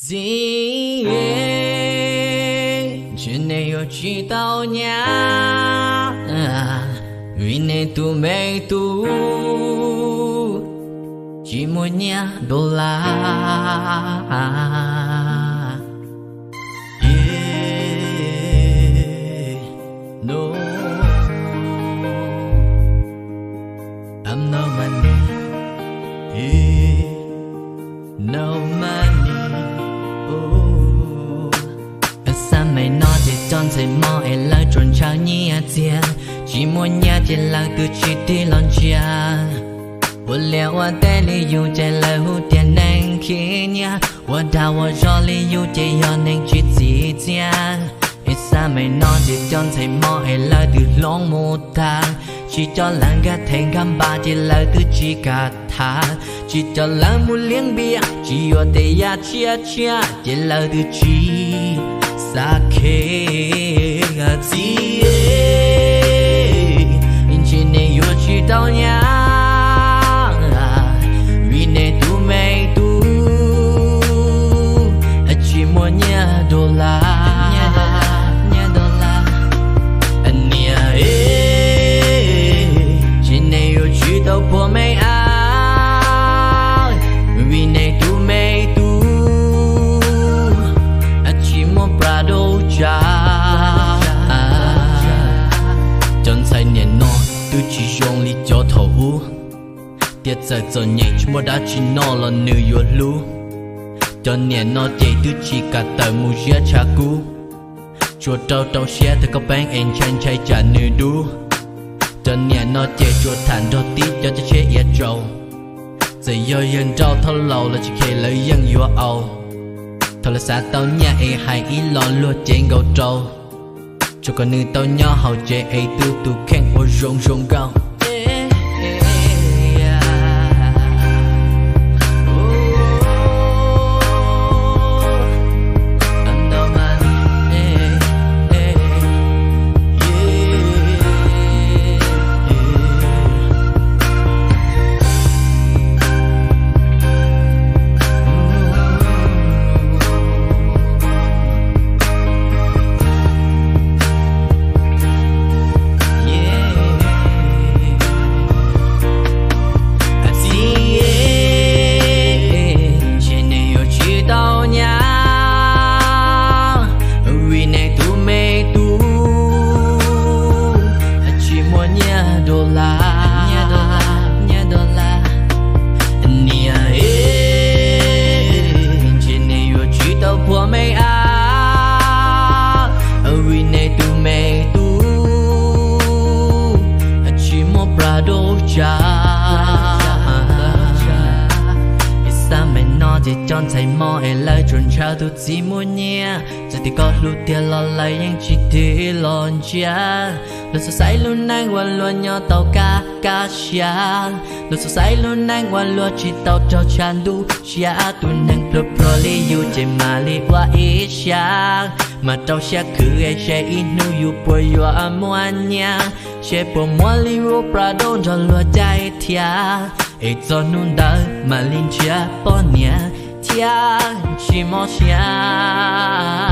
Txiv, ntshe nej yuav tsis tau nyab, vim nej tus me tub tsis muaj nyiaj dollar. No, I'm no money. No money. Xab maim no ces cov ntxhais mob es lawv tsuas ntshaw nyiaj txiag, tsis muaj nyab ces lawv twb tsis tig los ntsia. Ua liaj ua teb li yus ces lawv hu tias neeg khib nyiab, ua dag ua zog li yus ces yog neeg tsis txim txiaj. Es xab maim no ces cov ntxhais mob es lawv twb hloov mus tag, tsis coj lawv nkag thev nkag npas ces lawv twb tsis kam tham, tsis coj lawv mus liab npias tsis yuav tej yam tshiab tshiab ces lawv twb tsis xav khe. Txiv, ntshe nej yuav tsis tau nyab, vim nej tus me tub tsis muaj nyiaj dollar. Niam, ntshe nej yuav tsis tau puas me ab, vim nej tus me tub tsis muaj plas dau tsav. Cov ntxhais niam no twb tsis zoo li cov thaum ub, tias txawm txom nyem tsis muaj dab tsi noj los nws yuav hlub. Cov niam no ces twb tsis kam tawm mus ziab tshav kub, tsuas rau rau siab tag koj peeb es ntshai ntshai tsam nws dub. Cov niam no ces tsuas tham nrog tib cov caj tsheb iav tsaus, txawm yog yawg nrauj thauj laus los tsis khe lawv yeej yuav au. Thaum lawv xav tau nyaj es hais ib lo luag cev nkaus rau, tsuas kom nws tau nyob hauv tsev es tu tus kheej ua zoo zoo nkauj. Txiv, ntshe nej yuav tsis tau nyab, vim nej tus me tub tsis muaj nyiaj dollar. Niam, ntshe nej yuav tsis tau puas me ab, vim nej tus me tub tsis muaj plas dau tsav. Xab maim no ces cov ntxhais mob es lawv tsuas ntshaw tus txiv muaj nyiaj, txawm tias koj hlub tiag los lawv yeej tsis tig los ntsia. Luag xav xaiv lub neej uas luag nyob tau kaj kaj siab, luag xav xaiv lub neej uas luag tsis tau raug tshav ntuj siab. Tus neeg pluag pluag li yus ces mam li ua ib siab, mam rau siab khwv es seb ib hnub yus puas yuav muaj nyiaj, seb puas muaj li ua plas dau nrog luag caij thiab, es txog hnub ntawd mam li nrhiav poj niam thiab tsis mob siab.